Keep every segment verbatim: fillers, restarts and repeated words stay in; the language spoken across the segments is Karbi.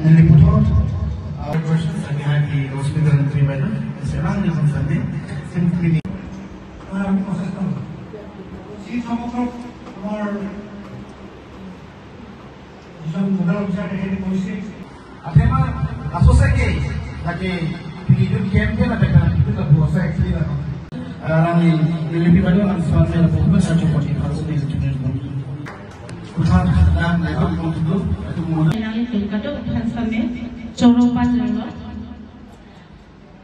Neli puthot, uh, questions আমি হাকি hospital entry বাইদেউ, সেরাং নিজন সামনে, simply। আর আমি প্রসেস করব। সেই সমগ্র আমার যেজন নোডাল অফিচার তেখেতে কৈছে। Athema, laso sake, lake, pini dun kem ke na tekna, itu tak buat saya, itu tak. Orang ni, lebih banyak orang semangat, lebih banyak satu kali, harus ni, itu ni. Kuthan, dan, itu, itu, itu, itu, Nangtum kadokave aphan same choro pajirlo.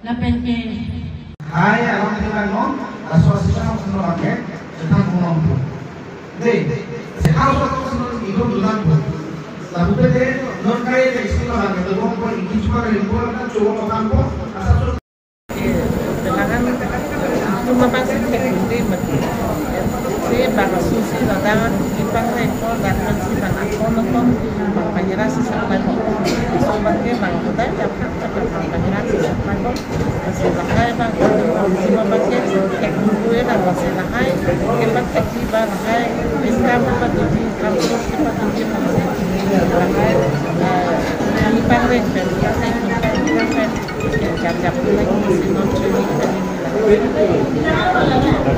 Lapen ke. Hai, alam tinggal non, laso asisa non suno lake, chethan kunom tu. De, sekarang suno suno itu bilang tu. Lalu de, non kaya de istilah lake, tu bong pon iki cuma dari dua kan cuma makan pon, asal suno. Kailangan itu mapangsit teknik mati. Si bang susi ladak ipang reko, datang si bang akon akon, bang panyera si saklai bo. So bang ke bang kudai dapat dapat bang panyera si saklai bo. Si lahai bang, si bang ke teknik gue dan si lahai, ke bang teknik bang lahai, iskam bang tuji, kampus bang tuji, bang lahai, eh, ipang rek, ipang rek, ipang rek.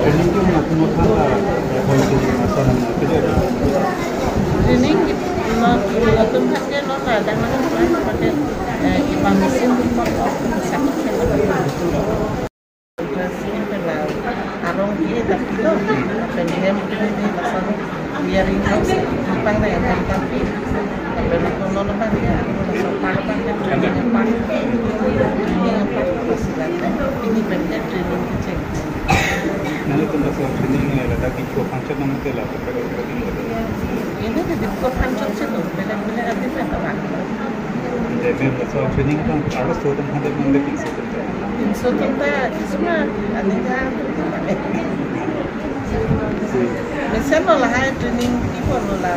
Training ke muna kuno thang la, eh, koi ke masa na muna ke. Training ke no, no tum thang ke no na, dan mana mana pakai, eh, ipang mesin tu kok kok sakit ke. Dressing pen la arong ke dapilo, pen hem ke ni lason wearing house ipang na yang tapi, pen la kono lo bang ya, lason par bang ya, training yang par, training yang par, masih lagi. Ini pen ke training kecil. Nangtum laso training, eh, ladak di ko function namun ke la, ke training. Ini di ko function sih tuh, beda-beda ada apa? Jadi laso training kan harus tuh teman-teman dari pinsi. Pinso tum ta isma ani ta. Mesen lo lahai training ipon lo la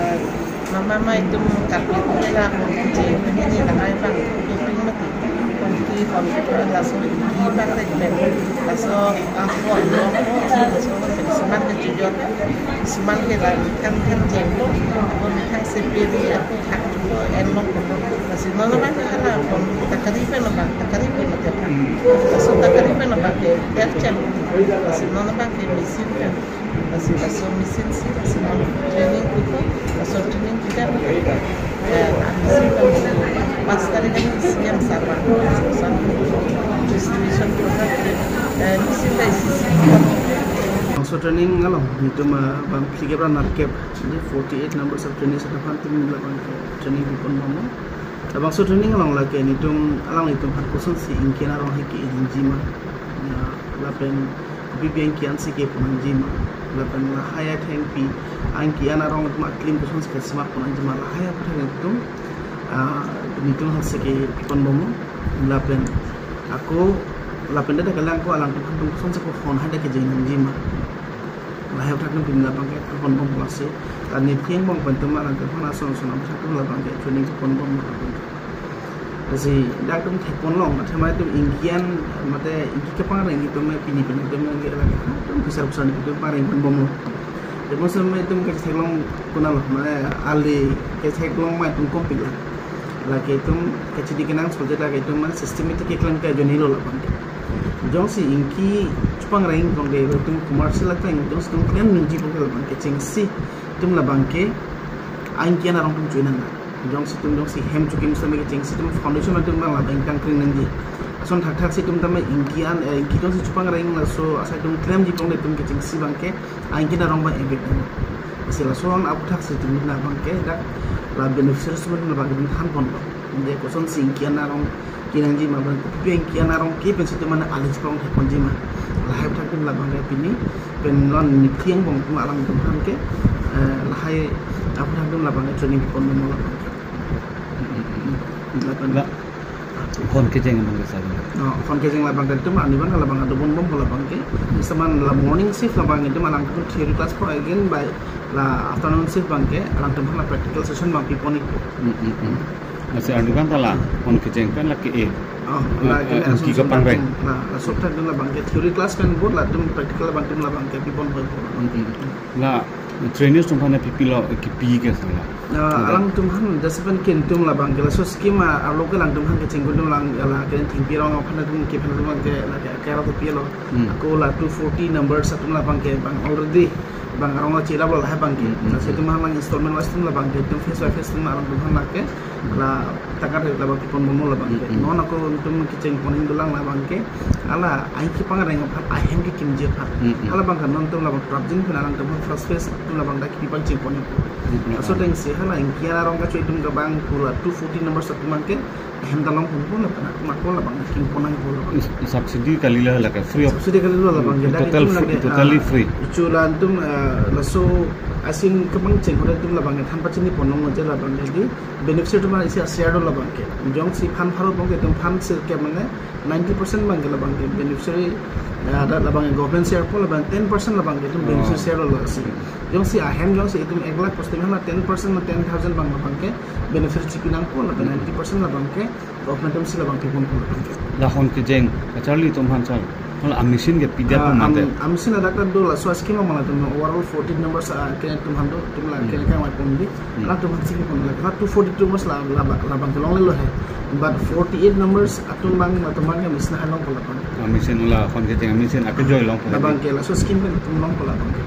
mama ma itum kapit la kunci ini lahai bang ipin mati. Kunci computer laso ipin bang rek pen. Laso akon lo ko laso seman ke jujur seman ke la kan kan jeng lo. Kon kan sepi di aku hak lo en lo ko. Laso non bang ke hala kon takari pen lo bang takari pen lo. Laso takari pen lo bang ke tercem. Laso non bang ke mesin pen. Laso laso mesin si laso non training kupo. Laso training kita. Eh, mesin pen. Pas kali kan siam sama. Distribution program. Eh, mesin dari sisi. Laso training along, itum, eh, bang tiga puluh enam kep, jadi forty-eight numbers of training satu pantun lakukan training di pon mama. Labangso training along lake nelitum, alanglitum aphan kosonsi ingkian arong hai ke-e nangji ma. Ya, lapen kopi pi ingkian si kepon nangji ma. Lapen lahai athengpi ingkian arong atum aklim kosonsi kasemak pon nangji ma. Lahai aputhak nelitum, ah, nelitum aphan si kepon bomlo. Lapen ako, lapen dak kalang ko alangtum aphan kosonsi ko hon hai dak kejeng nangji ma. Lahai aputhak nelitum pini labang ke thekpon bom pusi. Kan neli theng bom pen atum alangtum aphan ason ason aputhak atum labang ke training thekpon bom labang ke. Lasi dak atum thekpon long, mate mai atum ingkian, mate ingki kepangreng atum pini pen atum ke lake atum besar besar atum pangreng pon bomlo. Atum semai atum ketheklong konat lo, mane ali ketheklong mai atum kompik lo. Lake atum kachidi kenang solte lake atum mane systematic keklem ke ajoine lo labang ke. Jongsi ingki chepangreng tong de atum commercial ateng jongsi atum klem nangji pon ke labang ke chengsi atum labang ke ingkian arong atum chuinang. Jongsi atum jongsi hem chukim sitame kechengsi atum foundation atum bang labang tangkring nangji. Ason thakthak si atum tame ingkian, eh, ingki jongsi chepangreng laso asai atum klemji pon de atum kechengsi bang ke ingkian arong bang ebek. Lasi lason aputhak si atum labang ke dak la beneficiaries atum labang ke than pon lo. Inde kosonsi ingkian arong kenangji ma bang kopi ingkian arong ke pensi atum mane alis pon theponji ma. Lahai aputhak atum labang ke pini pen non neli theng bom atum alangtum aphan ke, eh, lahai aputhak atum labang ke training pon bomlo labang ke. Labang La, kon kejeng bang ke sabi. No, kon kejeng labang ke atum ani bang labang adu bom bom labang ke. Seman la morning shift labang ke atum alangtum theory class ko again by la afternoon shift bang ke alangtum aphan la practical session bang pipon ik. Hmm, hmm, hmm. Lasi arni bang ta la kon kejeng pen la ke-e. Oh, la, eh, ke eh, la ingki so kepangreng. La, la sok thak dun labang ke theory class pen bot latum practical labang atum labang ke pipon bom. Hmm, hmm. La Trainers atum aphan pipi lo kipi ke sala. Ah, alangtum aphan jasepan ke itum labang ke laso scheme a, arlo ke alangtum aphan kechengkon atum lang, ala ke thengpi arong aphan atum ke aphan atum ke la ke ke arong ke pilo. Hmm. Ako la two forty numbers atum labang ke bang already bang arong la chila lo la bang ke. Hmm, hmm, Jase hmm. Atum aphan lang installment wise atum labang ke itum phase by phase atum alangtum aphan la ke la tangka labang kepon bomlo labang ke. Hmm, hmm. Non ako itum kechengpon ahin dolang labang ke. Ala ahin kepangreng aphan ahem kekimji aphan. Hmm, hmm. Ala bang ke non itum labang prapjin pen alangtum aphan first phase atum labang dak kipi pangchengpon. Hmm, hmm. Laso ateng si hala ingkian arong kachui atum ke bang pu la two forty numbers atum bang ke ahem ta longponpo lapen ako labang kingpon nangpo labang. Is-, subsidy kalilo la ke free of Subsidy kalilo labang ke. Dak total itum free, lake, totally ah, free. Ichu la itum, ah, laso asin kepangcheng hoda itum labang ke than pachini pon nangji labang ke di beneficiary atum isi share do labang ke. Jongsi phan pharo abang ke itum phan sirkep mane ninety percent bang ke labang ke beneficiary, ah, dak labang ke government share po labang ten percent labang ke itum Oh. Beneficiary share do lasi. Jongsi ahem jongsi itum ek lakh post atum hala ten percent ma ten thousand bang labang ke beneficiary chipi nangpo labang ninety percent labang ke government atum si labang pipon po labang ke. Lahon kejeng kacharli atum aphan sir. Hala a-machine ke pidya Ah, pun mate. am-, a-machine ladak ta do laso scheme amala atum overall fourteen numbers, ah, ke atum aphan do, atum la Hmm. ke kang mai pon di. Hmm. Alangtum aphan si pon la. Hala two forty two numbers la, la, labang ke longlelo he. But forty-eight numbers atum bang, atum bang ke machine hai longpo labang. A-machine lahon kejeng a-machine akejoi longpo. Labang ke laso scheme pen atum longpo labang ke.